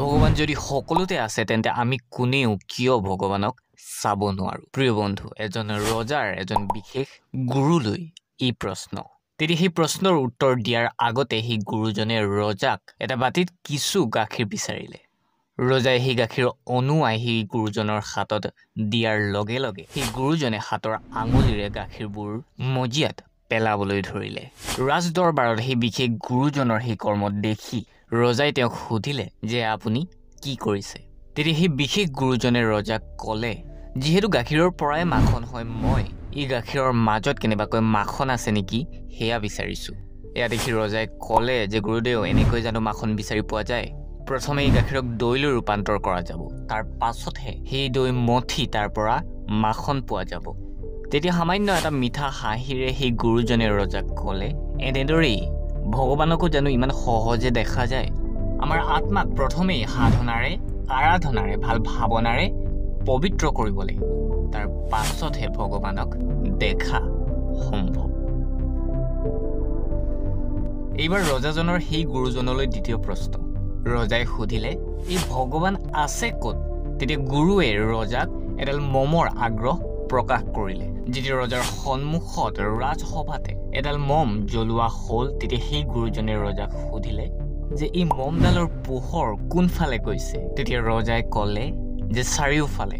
ভগৱান যদি সকলোতে আছে, তেন্তে আমি কোনেও কিয় ভগৱানক চাব নোৱাৰোঁ? প্ৰিয় বন্ধু, এজন ৰজাৰ এজন বিশেষ গুৰুলৈ এই প্ৰশ্ন। তেতিয়া সেই প্ৰশ্নৰ উত্তৰ দিয়াৰ আগতে সেই গুৰুজনে ৰজাক এটা বাতিত কিছু গাখীৰ বিচাৰিলে। ৰজাই সেই গাখীৰ অনোৱাই সেই গুৰুজনৰ হাতত দিয়াৰ লগে লগে সেই গুৰুজনে হাতৰ আঙুলিৰে গাখীৰবোৰ মজিয়াত পেলাবলৈ ধৰিলে। ৰাজদৰবাৰত সেই বিশেষ গুৰুজনৰ সেই কৰ্ম দেখি ৰজাই তেওঁক সুধিলে যে আপুনি কি কৰিছে? তেতিয়া সেই বিশেষ গুৰুজনে ৰজাক ক'লে, যিহেতু গাখীৰৰ পৰাই মাখন হয়, মই এই গাখীৰৰ মাজত কেনেবাকৈ মাখন আছে নেকি সেয়া বিচাৰিছোঁ। এয়া দেখি ৰজাই ক'লে যে গুৰুদেউ, এনেকৈ জানো মাখন বিচাৰি পোৱা যায়? প্ৰথমে এই গাখীৰক দৈলৈ ৰূপান্তৰ কৰা যাব, তাৰ পাছতহে সেই দৈ মথি তাৰ পৰা মাখন পোৱা যাব। তেতিয়া সামান্য এটা মিঠা হাঁহিৰে সেই গুৰুজনে ৰজাক ক'লে, এনেদৰেই ভগৱানকো জানো ইমান সহজে দেখা যায়? আমাৰ আত্মাক প্ৰথমেই সাধনাৰে, আৰাধনাৰে, ভাল ভাৱনাৰে পবিত্ৰ কৰিব লাগিব, তাৰ পাছতহে ভগৱানক দেখা সম্ভৱ। এইবাৰ ৰজাজনৰ সেই গুৰুজনলৈ দ্বিতীয় প্ৰশ্ন। ৰজাই সুধিলে, এই ভগৱান আছে ক'ত? তেতিয়া গুৰুৱে ৰজাক এডাল মমৰ আগ্ৰহ প্ৰকাশ কৰিলে। যেতিয়া ৰজাৰ সন্মুখত ৰাজসভাতে এডাল মম জ্বলোৱা হ'ল, তেতিয়া সেই গুৰুজনে ৰজাক সুধিলে যে এই মমডালৰ পোহৰ কোনফালে গৈছে? তেতিয়া ৰজাই ক'লে যে চাৰিওফালে।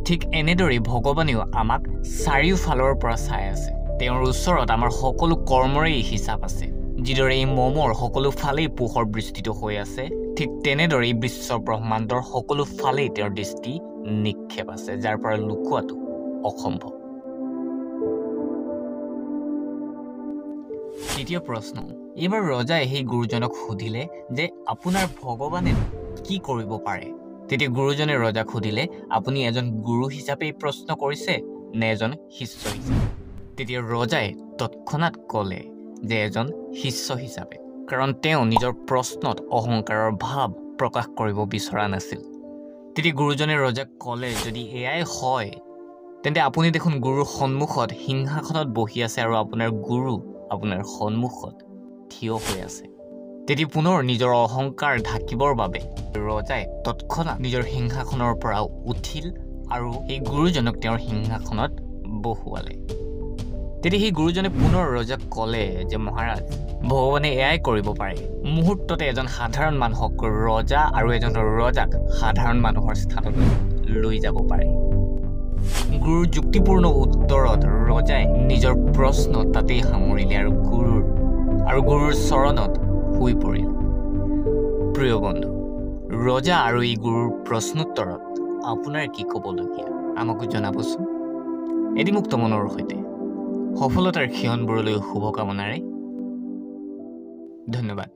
ঠিক এনেদৰেই ভগৱানেও আমাক চাৰিওফালৰ পৰা চাই আছে। তেওঁৰ ওচৰত আমাৰ সকলো কৰ্মৰেই হিচাপ আছে। যিদৰে এই মমৰ সকলো ফালেই পোহৰ বিস্তৃত হৈ আছে, ঠিক তেনেদৰেই বিশ্ব ব্ৰহ্মাণ্ডৰ সকলো ফালেই তেওঁৰ দৃষ্টি নিক্ষেপ আছে, যাৰ পৰা লুকুৱাটো অসম্ভৱ। তৃতীয় প্ৰশ্ন, এইবাৰ ৰজাই সেই গুৰুজনক সুধিলে যে আপোনাৰ ভগৱানে কি কৰিব পাৰে? তেতিয়া গুৰুজনে ৰজাক সুধিলে, আপুনি এজন গুৰু হিচাপে এই প্ৰশ্ন কৰিছে নে এজন শিষ্য হিচাপে? তেতিয়া ৰজাই তৎক্ষণাত ক'লে যে এজন শিষ্য হিচাপে, কাৰণ তেওঁ নিজৰ প্ৰশ্নত অহংকাৰৰ ভাৱ প্ৰকাশ কৰিব বিচৰা নাছিল। তেতিয়া গুৰুজনে ৰজাক ক'লে, যদি এয়াই হয়, তেন্তে আপুনি দেখোন গুৰুৰ সন্মুখত সিংহাসনত বহি আছে আৰু আপোনাৰ গুৰু আপোনাৰ সন্মুখত থিয় হৈ আছে। তেতিয়া পুনৰ নিজৰ অহংকাৰ ঢাকিবৰ বাবে ৰজাই তৎক্ষণাত নিজৰ সিংহাসনৰ পৰা উঠিল আৰু সেই গুৰুজনক তেওঁৰ সিংহাসনত বহুৱালে। তেতিয়া সেই গুৰুজনে পুনৰ ৰজাক ক'লে যে মহাৰাজ, ভগৱানে এয়াই কৰিব পাৰে, মুহূৰ্ততে এজন সাধাৰণ মানুহক ৰজা আৰু এজন ৰজাক সাধাৰণ মানুহৰ স্থানলৈ লৈ যাব পাৰে। গুৰুৰ যুক্তিপূৰ্ণ উত্তৰত ৰজাই নিজৰ প্ৰশ্ন তাতেই সামৰিলে আৰু গুৰুৰ চৰণত শুই পৰিল। প্ৰিয় বন্ধু, ৰজা আৰু এই গুৰুৰ প্ৰশ্নোত্তৰত আপোনাৰ কি ক'বলগীয়া আমাকো জনাবচোন। এটি মুক্ত মনৰ সৈতে সফলতাৰ ক্ষণবোৰলৈ শুভকামনাৰে ধন্যবাদ।